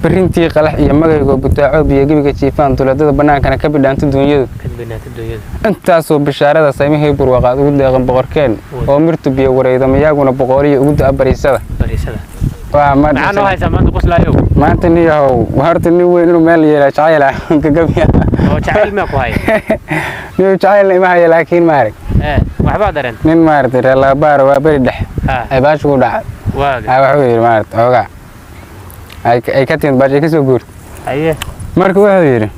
Berrintii qalax iyo magaygo butaaco biyo gebiga jiifaan, duleedada bannaankana ka bidhaanto duunyadu. Ka binaata dunyadu. Intaasoo bishaarada saymihii burwaqaad ugu deeqan boqorkeen oo mirtu biyo wareydo, miyaaguna boqooliyo ugu da'a bariisada. Bariisada. Waa ma Maxaa noo haysaa maanta, qoslaayow? Maanta nin yahow, horta nin weyn inuu meel yeelaa jacayl ah gagabiya. Oo jacayl miyaa ku haya? Nin jacayl ima haya, laakiin maarag Waxbaa dareen. Nin maaragtay reer Labaar waa beri dhex ay baashu ku dhacay. Waaga. Wuxuu yidhi maaragtay xoogaa ay ka timid baash ay ka soo guurtay. Marka wuxuu yidhi,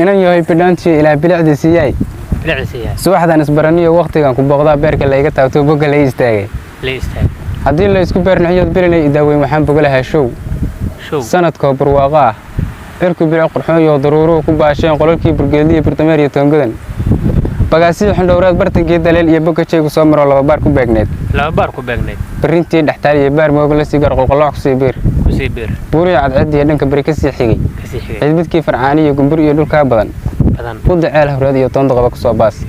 inan yahay bidhaantiyo ilaa bilicda siiyay. Bilicdiisa yahay. Subaxdan isbaraniyo waqtigan ku booqdaa, beerka layga taabto, bogga lay istaagay. La istaag. Haddii la isku beernixiyood bilinay idaaweyn, waxaan boga lahaa show. Show. Sanadkoo barwaaqo ah, cirku bilic qurxoon iyo daruuruhu ku baasheen, qolalkii burgeedliyo burdameer iyo toongodan, bagaasida xindhowraad, bartankii daleel iyo bogga jeygu soo maroo laba baar ku beegneed. Laba baar ku beegnayd. Berrintii dhextaal iyo baar mooga la sii gar, qolqolooc kusii biir. Kusii biir. Buurihii cadceed iyo dhanka beri kasii xigay. Kasii xigay. Cidbidkii farcaani iyo gumbur iyo dhulkaa badan. Badan. Budda ceel hawreed iyo toondoqoba kusoo baas,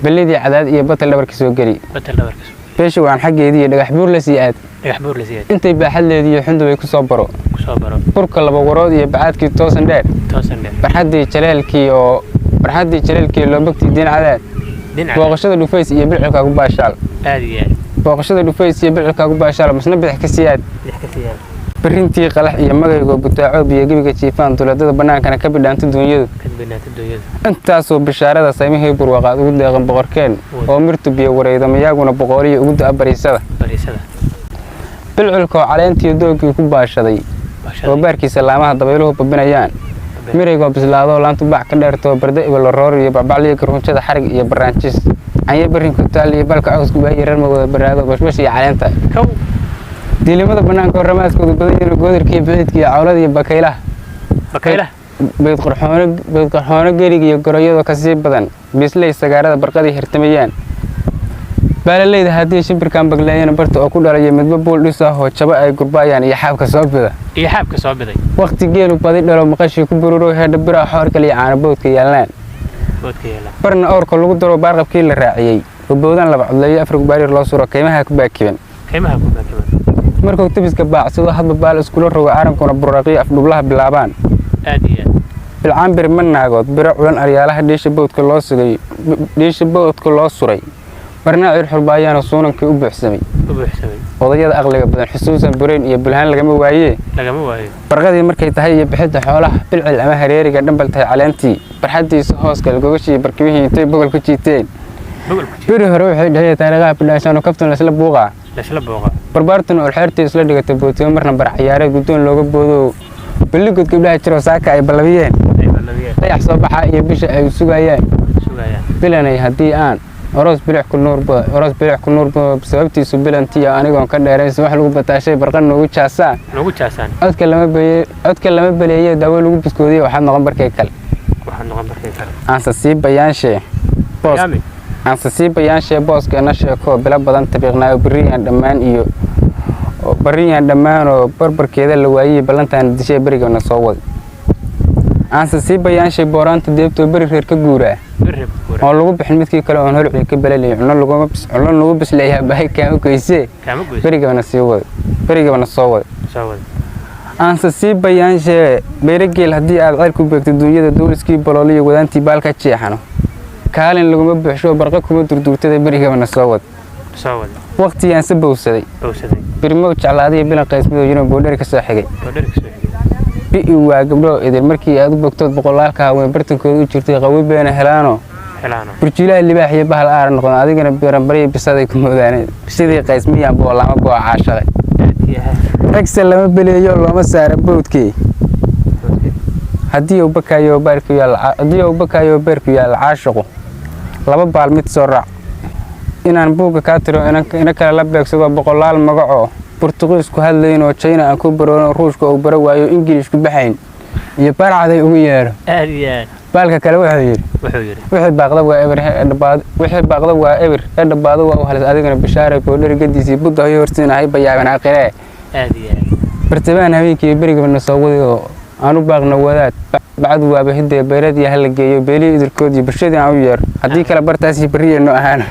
bellidii cadaad iyo batal dhabarka soo geli. Batal dhabarka soo. Beesha waan xaggeedii iyo dhagax buur la sii aad. Dhagax buur la siiyay. Intay baaxadleedii iyo xundubay kusoo baro. Kusoo baro. Burka laba warood iyo bacaadkii toosan dheer. Toosan dheer. Barxaddii jaleelkii loobagtii diin cadaad. Dhinaca. Booqashada dhufays iyo bilcilkaagu baashaal. Aad iyo aad. Booqashada dhufays iyo bilcilkaagu baashaal, masna bidix ka sii aad. Bidix ka sii aad. Berrintii qalax iyo magaygo butaaco biyo gebiga jiifaan, duleedada bannaankana ka bidhaanto duunyadu. Ka binaata dunyadu. Intaasoo bishaarada saymihii burwaqaad ugu deeqan boqorkeen oo mirtu biyo wareydo, miyaaguna boqooliyo ugu da'a bariisada. Bariisada. Bilcilkoo caleentiyo doogii ku baashaday oo Baashaday. baarkiisa laamaha dabayluhu babinayaan, miraygoo bislaadoo laantu baac ka dheertoo, barda ibalaroor iyo bacbacliyo garhunjada, xarig iyo barraanjis, canye berrin ku taal iyo balka caws gubaayo, reer magooda baraado, bashbash iyo caleenta. Kow. Diilimada bannaanka oo ramaadkoodu badan yihiin, goodirka iyo biciidka iyo cawlada iyo bakaylaha. Bakaylaha. Beyd qurxoono, beyd qurxoono geriga iyo goroyada kasii badan, bisley sagaarada barqadii hirtamayaan, baalaleyda haddii shimbirkan bagleeyana barta oo ku dhalayo, midba buul dhis ah oo jaba ay gurbaayaan iyo xaabka soo bida. Iyo xaabka soo biday. Waqti geelu badi dhalo, maqashii ku bururo, heedha bira xoor kale iyo caano boodka yaallaan. Boodka yeelaan. Barna awrka lagu daro, baarqabkii la raaciyey bobowdan laba codleeyo, afar gubaarir loo suro, kaymaha ku baakiban. Kaymaha ku baakiban. Markuu tabiska baacsado, hadba baal iskula rogo, arankuna buraqiyo afdhublaha bilaabaan. Aad iyo aad. Bilcaan bir ma naagood biro culan, aryaalaha dhiisha boodka loo sugay, dhiisha boodka loo suray, barna ciir xulbaayaana suunankii u buuxsamay. U buuxsamay. Odayada aqliga badan xusuusan burayn iyo bulhaan lagama waayee. Lagama waayo. Barqadii markay tahay iyo bixidda xoolaha, bilcil ama hareeriga dhambal tahay caleentii, barxaddiisa hooska gogashii barkimihii intay bogol ku jiiteen. Bogol ku jira. Beri hore waxay dhexiyay taariikhaha bidhaashaan oo kaftan laysla buuqaa. Laysla booqa. Barbaartuna olxeertii isla dhigatay bootiyo, marna bar ciyaareed guddoon looga boodo, balligood gabdhaha jiroo saaka ay ballabiyeen. Ay ballabiyeen. Dayax soo baxaa iyo bisha ay sugayaan. Sugayaan. Bilanay haddii aan aroos bilic ku nuur aroos bilic ku nuur sababtiisu bilantiya, anigoon ka dheerayn wax lagu bataashay barqan noogu jaasaan. Noogu jaasaan. Codka lama beleeye, daawo lagu biskoodiye, waxaad noqon barkay kale. Waxaad noqon barkay kale. Aanse sii bayaanshe boos. Yaami. Aanse sii bayaanshe booskeena sheeko bilo badan tabiiqnaayo, berriyaan dhammaan iyo barriyaan dhammaanoo barbarkeeda la waayey, ballantaana dishay berigana soo wadi. Aanse sii bayaanshay booraanta deebtoo beri reer ka guuraa. Beri guura. Oo lagu bixin midkii kale oon holcii ka belalay, cuno lagu bisleeyaa bahay kaama goysee. Kaama goyso. Berigabana sii wadi, berigabana soo wadi. Soo wadi. Aanse sii bayaanshe beyrageel haddii aad ceel ku beegto duunyada, duuliskii bolooliyo wadaantii baalka jeexano, kaalin laguma buuxsho, barqa kuma durduurtada, berigabana soo wad. Soo wadi. Waqtigaan se bowsaday. Bowsaday. Birmow jeclaadiyo bilan qaysmadooyinoo boodhari ka soo xigay. Boodhari ka soo xigay. Bi'i waa gabdho idin markii aad u bogtood, boqolaalka haween bartankooda u jirtay, qawi beena helaano. Helaano. Burjiilaha libaax iyo bahal aara noqon, adigana biranbaryo bisaday ku moodaaneen, sidii qaysmiyaan boolaama boo caashaday. Aad iyo aad. Ragse lama beleeyo, looma saara bowdkii. Boodhkii. Haddii uu bakaayo beerku yaal caashiqu laba baal mid soo raac, inaan buugga kaa tiro ina kale la beegsado, boqolaal magacoo Burtuqiisku hadlayn oo China aan ku baroono, Ruushka uu baro waayo, Ingiliishku baxayn iyo barcaday ugu yeedho. Aad iyo aad. Baalka kale wuxuu yidhi. Wuxuu yidhi. Wixii baaqda waa eber ee dhabaado, wixii baaqda waa eber ee dhabaado waa u halis. Adigana bishaaray boodhari gadiisii budda hoyo horsiinahay bayaaban aqiree. Aad iyo aad. Bartabaan habeenkii berigabana soo wadi oo aan u baaqno wadaad, bacdu waaba hidee bayradii hala geeyo, beelihii idilkood iyo bulshadii aan u yeero, haddii kale bartaasii barriyeeno ahaan.